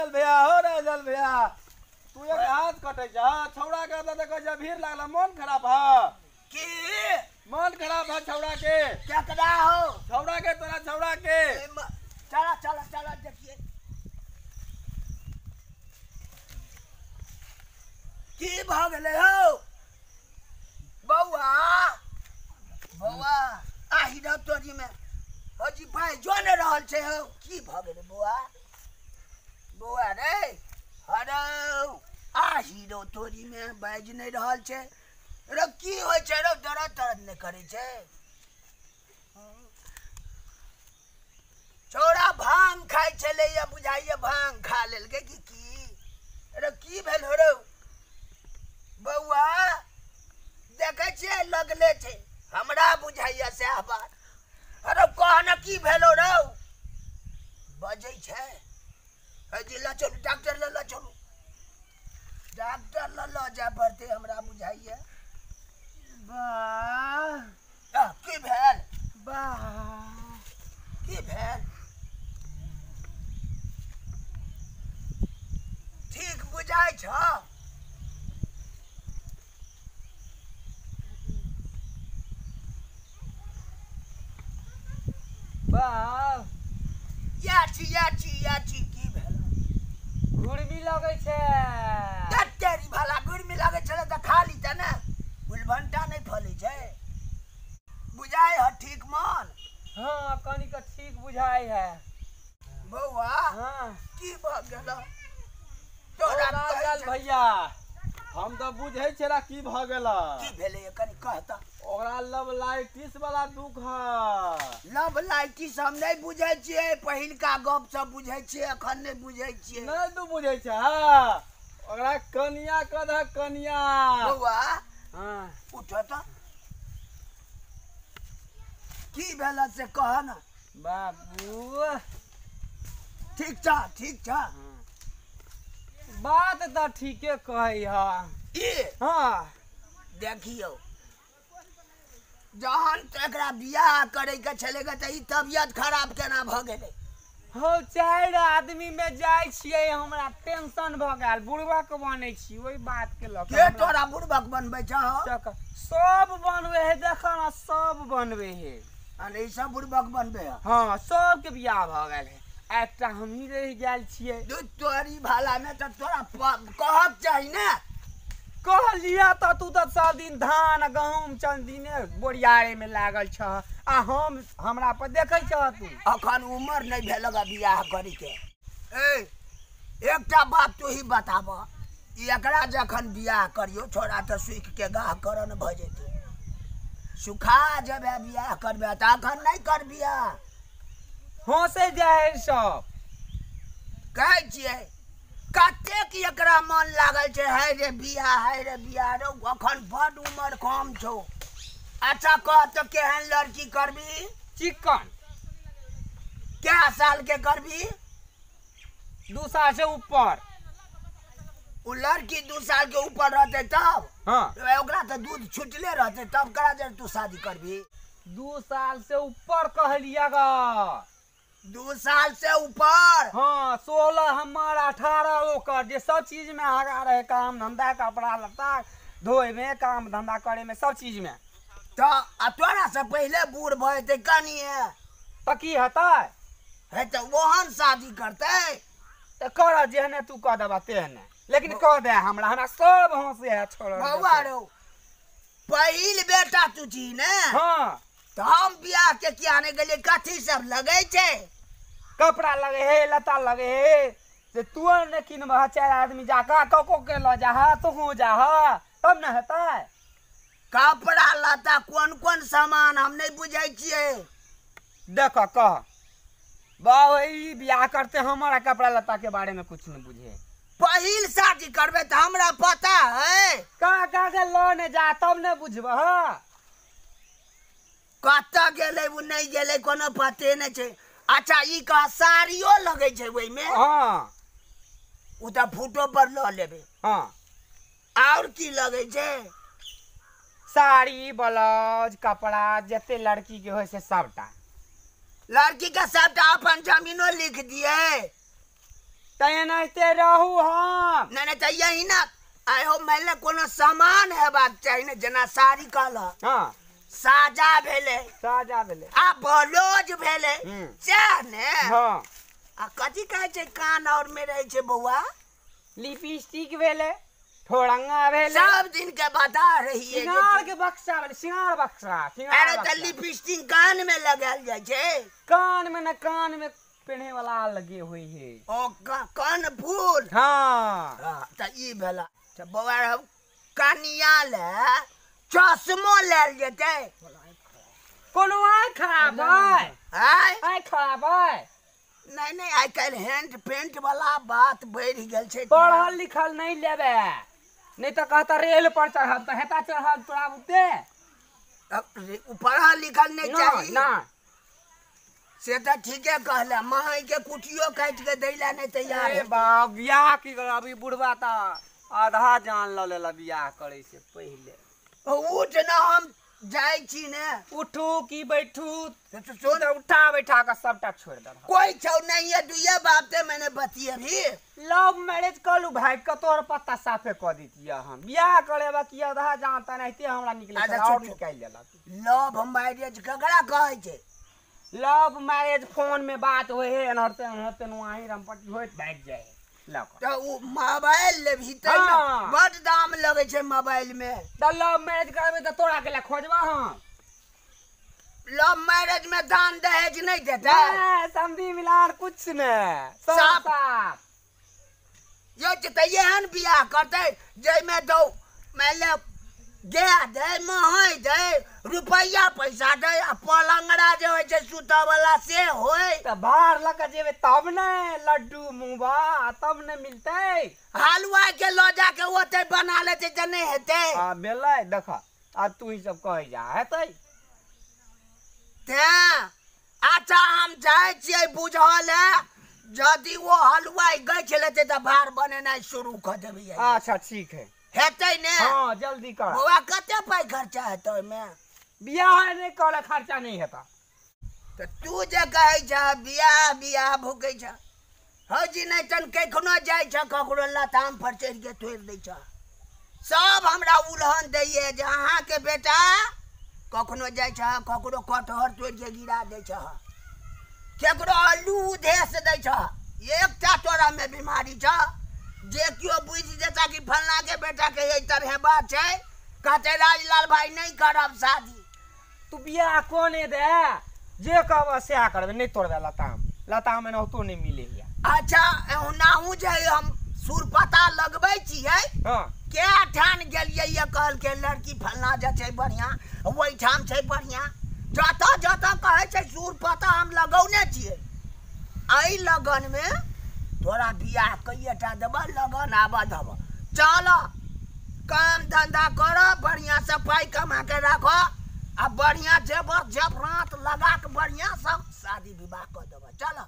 राजल भैया, हो राजल भैया, तू एक हाथ कटै छ छौड़ा के त देखै छ भीड़ लागल, मन खराब है की? मन खराब है छौड़ा के। केकरा हो? छौड़ा के, तोरा छौड़ा के। चला चला चला देखिए की भ गेलै हो बौआ। बौआ आही रह तोरी में हजी भाई जो ने रहल छै हो, की भ गेलै बौआ? बौआ रे हरौ आही रह तोरी में बाजि नहि रहल छै रे, की होइ छै रे? दर्द दर्द नहि करै छै? छौड़ा भांग खाइ छलै या बुझाइए भांग खा लेलकै कि की रे? की भेल हो रौ बौआ? देखै छियै लगले छै, हमरा बुझाइए सएह बात। अरे कह ने की भेलो रौ? बजै छै जी, लऽ चलू डॉक्टर लऽ, लऽ चलू डॉक्टर लऽ, लऽ जाय पड़तै हमरा बुझाइए। वाह की भेल? वाह की भेल? ठीक बुझाइ छ? वाह याची याची याची की भेल? गुरमी लगै छै। तेरी भला गुरमी लगै छलै तऽ खा ली तऽ ने, गुलभंटा नहि फलै छै। बुझाइ है ठीक मन? हाँ कनिक ठीक बुझाइ है बौआ। हाँ की भऽ गेल तोरा? राजल भैया हम तऽ बुझै छियै की भऽ गेल। की भेलै कनि कहता? ओकरा लवलाइटिस वाला दुख है। लवलाइटिस हम नहि बुझै छियै, पहिलका गप सब बुझै छियै, एखन नहि बुझै छियै। नहि तू बुझै छ? ओकरा कनिया कदह कनिया। बौआ हाँ उठ तऽ, की भेल से कह न बाबू। ठीक छ? ठीक छ? बात तऽ ठीके कहै है ई। हाँ देखियौ जहन एकरा बियाह करे के छलै तऽ ई तबियत खराब केना भऽ गेलै? हो 4 आदमी में जाइ छियै, हमरा टेंशन भऽ गेल। बुढ़बक बनै छी ओहि बात के लऽ के तोरा बुढ़बक बनबै छह? सब बनबै है, देख न सब बनबै है। अरे ई सब बुढ़बक बनबै है? हाँ सबके बियाह भऽ गेल है, एकटा हमही रहि गेल छियै। तोरी भाला में तऽ तोरा कहक चाही ने। कहलिया तऽ तू तऽ सब दिन धान गहूम चंदीने बोरियारे में लागल छह, आ हम हमरा पर देखै छह तू। अखन उमर नहि भेल बियाह करे के। ए एकटा बात तू ही बताब, एकरा जखन बियाह करियो छोड़ा तऽ सुखि के गाह करन भऽ जेतै, सुखा जेबै बियाह करबै तऽ अखन नहि कर बियाह। हँसै जाइ है सब। कहै छियै कतेक एकरा मन लागल छै, है रे बियाह है रे बियाह रौ, अखन बड उमर कम छौ। अच्छा कह तऽ केहन लड़की करबी? चिकन। कै साल के करबी? 2 साल से ऊपर। ओ लड़की 2 साल के ऊपर रहतै तब? हाँ ओकरा तऽ दूध छुटले रहतै तब करा जे तू शादी करबी? 2 साल से ऊपर कहलिया गा। 2 साल से ऊपर? हाँ 16 हमार 18 ओकर, जे सब चीज में आगा रहे, काम धंधा कपड़ा लत्ता धोए में, काम धंधा करे में, सब चीज में। तो आ तोरा से पहले बूढ़ भऽ जेतै कनिए तऽ की हेतै? हे तऽ ओहन शादी करतै तऽ कर जेहने तू कह देबा तेहने, लेकिन कह दे हमरा, हमरा सब हंसे है छोड़। बौआ रौ पहिल बेटा तू छी ने? हाँ तऽ हम बियाह के किया नहि गेलियै? कथी सब लगै छै? कपड़ा लगे हे, लत्ता लगे हे, से तू ने किनबह, 4 आदमी जाकर कको के लऽ जाह, तोहूँ जाह तब ने हेतै। कपड़ा लत्ता कोन कोन सामान हम नहि बुझै छियै। देख कह बाबू ई बियाह करते हमारा कपड़ा लत्ता के बारे में कुछ नहीं बुझे। पहिल शादी करबै तऽ हमरा पता है। कहाँ कहाँ के लऽ ने जा तब ने बुझबह। कतऽ गेलै ओ नहि गेलै कोनो पते नहि छै। अच्छा ई कह साड़ियो लगै छै ओहिमे? हाँ ओ तऽ फोटो पर लऽ लेबै। हाँ आओर की लगै छै? साड़ी ब्लाउज कपड़ा जते लड़की के होइ छै सबटा। लड़की के सबटा अपन जमीनो लिख दिए? त एनाहिते रहू हम। नहि नहि, तऽ यही ना आइ हो, मानि ले कोनो सामान हेबाक चाही ने, जेना साड़ी कहलह। हाँ। साजा भेलै। साजा भेलै। आ ब्लाउज भेलै। सएह ने? हाँ। आ कथी कहै छै, कान और में रहै छै बौआ? लिपस्टिक भेलै, ठोरंगा भेलै। सब दिन के बता रहियै। सिंगार के बक्सा भेलै, सिंगार बक्सा, सिंगार अरे तऽ बक्सा। लिपस्टिक कान में लगायल जाइ छै? कान में न, कान में पेन्हे वाला अलगे होइ है। ओ कान फूल। हाँ। हाँ, तऽ ई भेला। तऽ बौआ रौ, कनिया ले चश्मो लेल जेतै? कोनो आँखि खराब है? आँय? आँखि खराब है? नहि नहि, आइ काल्हि हैंड पेंट वाला बात बढ़ि गेल छै। पढ़ल लिखल नहीं लेबे, नहीं तो कहता रेल पर चढ़ब तऽ हेता चढ़ब तोरा बुते। अब पढ़ल लिखल नहि ना चाही? ना। से तऽ ठीके कहले, माई के कुटियो काटि के दै ला नहि तैयार अरे है। बाप, बियाह की करब? अभी बुढ़वा तऽ आधा जान लऽ लेला बियाह करे से पहिले। उठ न, हम जाइ छी ने। उठू की बैठू? तो सुन। तऽ उठा बैठा कऽ सबटा छोड़ि देलक। कोई छौ नहीं है, दुइये बाप ते मैंने बतियेबी। लव मैरिज कलू भागि कऽ तोहर पत्ता साफे कऽ दैतियै हम। बियाह करेबा की आधा जान तऽ एनाहिते हमरा निकलै अच्छा, छल, आओर छोड़। निकालि लेलक। लव मैरिज ककरा कहै छै? लव मैरिज फोन में बात होइ है, एनाहिते एनाहिते नुआही रमपट्टी होइत भागि जाइ है लऽ कऽ। तऽ ओ मोबाइल लेबही तै ने? हाँ। बड दाम लगै छै मोबाइल में। तऽ लव मैरिज करबै तऽ तोरा के लए खोजबा हम? लव मैरिज में दान दहेज नहि देतै? नहि, समधी मिलान कुछ नहि, सब साफ। साफ। यो तऽ एहन बियाह करतै जाहिमे दौ मानि ले गाय दै, महीँ दै, रुपैआ पैसा दै, आ पलंगड़ा जे होइ छै सुतऽ वाला से होइ। तऽ भार लऽ कऽ जेबै तब ने लड्डू मुबा तब ने मिलतै। हलुआई के लऽ जाके ओतै बना लेतै तऽ नहि हेतै? आ भेलै, देख आ तू ही सब कहै जा, हेतै। तेँ अच्छा, हम जाइ छियै बुझऽ लए, यदि ओ हलुआई गछि लेतै तऽ भार बनेनाइ शुरू कऽ देबै। अच्छा ठीक है। हेतै ने? हाँ, जल्दी कर। बौआ, कते पाइ खर्चा हेतै ओहिमे? बियाह नहि करे खर्चा नहि हेता। तऽ तू जे कहै छह बियाह बियाह भुकै छह, हौजी नहि तन कखनो जाइ छह ककरो लताम पर चढ़ि के तोड़ि दै छह। सब हमरा उलहन दैये जे अहाँके बेटा कखनो जाइ छह ककरो कटहर तोड़ि के गिरा दै छह, केकरो आलू उधेस दै छह। एकटा तोरामे बीमारी छह जे केओ बुझि जेता कि फल्लाँ के बेटाके एहि तरहे बात छै, कहतै राजलाल भाई नहि करब शादी। तू बियाह कोने दे, जे कहबह सएह करबै, नहि तोड़बै लताम। लताम एनाहितो नहि मिलै हिया। अच्छा, ओनाहु जे हम सुर पता लगबै छियै। हाँ। के ठान गेलियै ये, कहलकै लड़की फल्लाँ जे छै बढ़िआँ, ओहिठाम छै बढ़िआँ, जतऽ जतऽ कहै छै सुर पता हम लगौने छियै। एहि लगनमे तोरा बियाह कइएटा देबह, लगन आबऽ देबह। चल, काम धंधा कर, बढ़िआँसँ पाइ कमा के राखऽ आ बढ़िआँ जेबर जेवरात लगा के बढ़िआँसँ शादी विवाह कऽ देबह। चल।